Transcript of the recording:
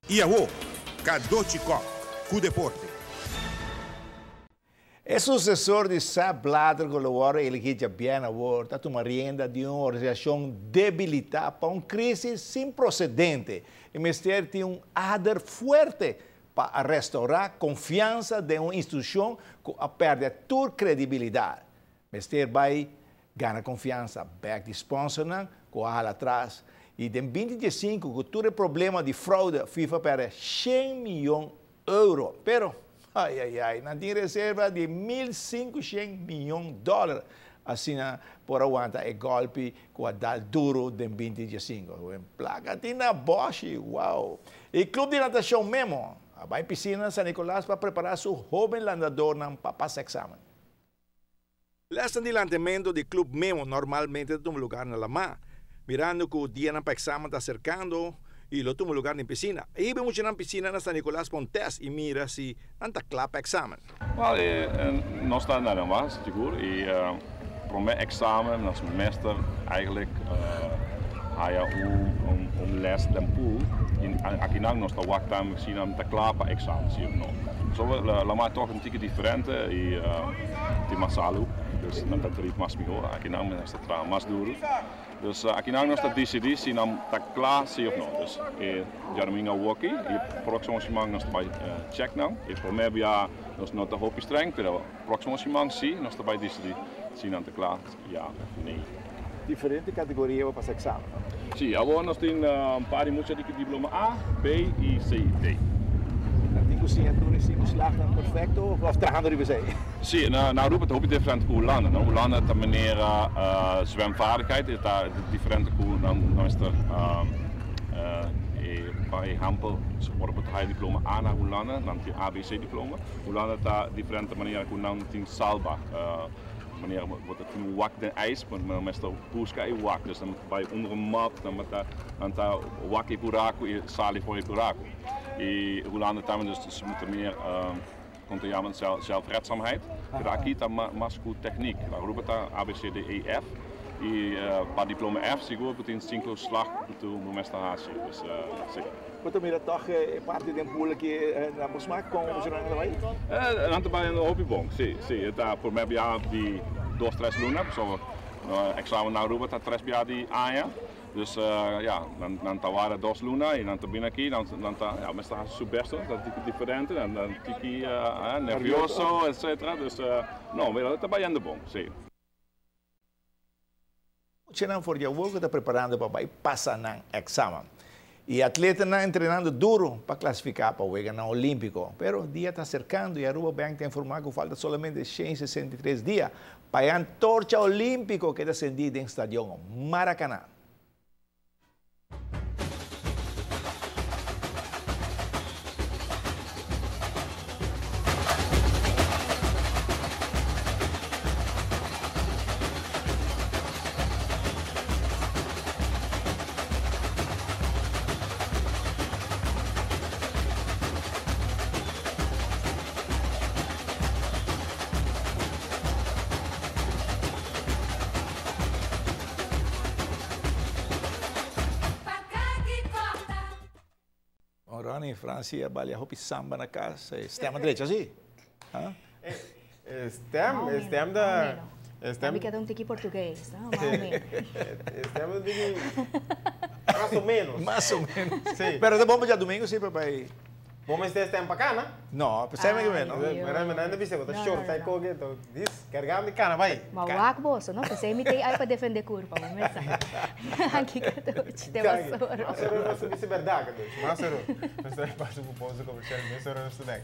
I awo, Cadochi Kock cu deporte. E susesor di Sepp Blatter ku lo wòrdu eligí djabièrnè awor ta tuma rienda di un organisashon debilitá pa un krísis sin prosedente i mester tin un ader fuerte pa a restourá konfiansa den un institushon ku a pèrdè tur kredibilidat. Mester bai gana konfiansa bèk di sponsornan ku a hala atras i den binti diesinku ku tur e problema di froude FIFA pèrdè shen miyon euro. Pero, ai ai ai, nan tin reserva di 1500 miyon dòler asina por a wanta e gòlpi ku a dal duru den 2015. Wen plaka tin na bòshi, wow! E klup di natashon Memo a bai pisina na San Nicolas pa prepará su hóben landadornan pa pasa eksamen. Lèsnan di lantementu di Club Memo normalmente ta tuma lugar na lamá. Mirando ku dianan pa eksamen ta aserkando i lo tuma lugar den pisina, e hiba e muchanan pisina na San Nicolas pa un tèst i mira si nan ta kla pa eksamen. Wèl, nos ta na lamá sigur i promé eksamen nos mester eigentlik haya un lès den pool i akinan nos ta wak tambe si nan ta kla pa eksamen si òf no. Pasobra lamá tòg un tiki diferente i. Tin mas salu, dus nan ta drif mas mihó. Akinan nos ta traha mas duru. Dus akinan nos ta disidí si nan ta kla sí òf no. Dus e djadumingu awoki i próksimo siman nos ta bai chèk nan. E promé bia nos no ta hopi strèng, pero próksimo siman sí nos ta bai disidí si nan ta kla ya òf nee. Diferente kategoria pa pasa eksamen, no? Sí, awor nos tin un par di mucha di diploma A, B i C i D. Nan tin ku siña tur e sinku slagnan perfekto òf trahando riba esei? Sí, na Aruba ta hopi diferente ku Hulanda. Na Hulanda ta manera zwemvaardigheid e ta diferente ku nan mester e pa ehèmpel ora bo ta haya diploma A na Hulanda nan tin A, B, C diploma. Hulanda ta diferente manera ku nan tin salba. Manera bo ta tin un wak den ijs, bo mester buska e wak. Dus nan bai onder un mat, nan ta nan ta wak e buraku i sali for e buraku. I Hulanda tambe dus su ta meer kon ta yama zelfredzaamheid. Pero aki ta mas ku tekniek. Aruba ta A B C D E F i pa diploma F sigur bo tin sinku slag ku bo mester hasi. Dus si. Bo ta mira tòg e parti den pool aki na bo smak kon muchanan ta bai? Nan ta bai hopi bon, si, si. E ta promé biaha di dos tres luna pasobra eksamen na Aruba ta tres biaha di aña. Dus ya, nan ta wara dos luna i nan ta bini aki, nan ta ya mester hasi su bèst, ta tiki diferente, nan ta tiki nervioso etcetera. Dus no, pero ta bayendo bon, si. Muchanan for di awor ku ta preparando pa bai pasa nan eksamen. E atletanan entrenando duro pa klasifiká pa Weganan Olímpiko. Pero dia ta aserkando i Aruba Bank ta informá ku falta solamente 163 dia pa e antorcha olímpiko keda sendí den Stadion Maracaná. Bon Ronnie, Francie a balia hopi samba na cas, e stem a drecha si? Ha? E stem, e stem ta, e stem. Abi keda un tiki portugues, no? Mas o menos. E stem ta un tiki mas o menos. Mas o menos. Si. Pero ta bon pa djadumingo si pa bai. Bo mester stem pa cana? No, pa stem aki men no. Mira, mi nan ta bisa bo ta short tai koke, to dis, carga mi cana bai. Ma wak boso, no? Pesey mi tey ai pa defende curpa, bo mesa. Aki Cadochi, te masoro. Masoro nos ta bisa berdad, Cadochi, masoro. Nos ta pasa un pausa comercial, mesora nos ta bek.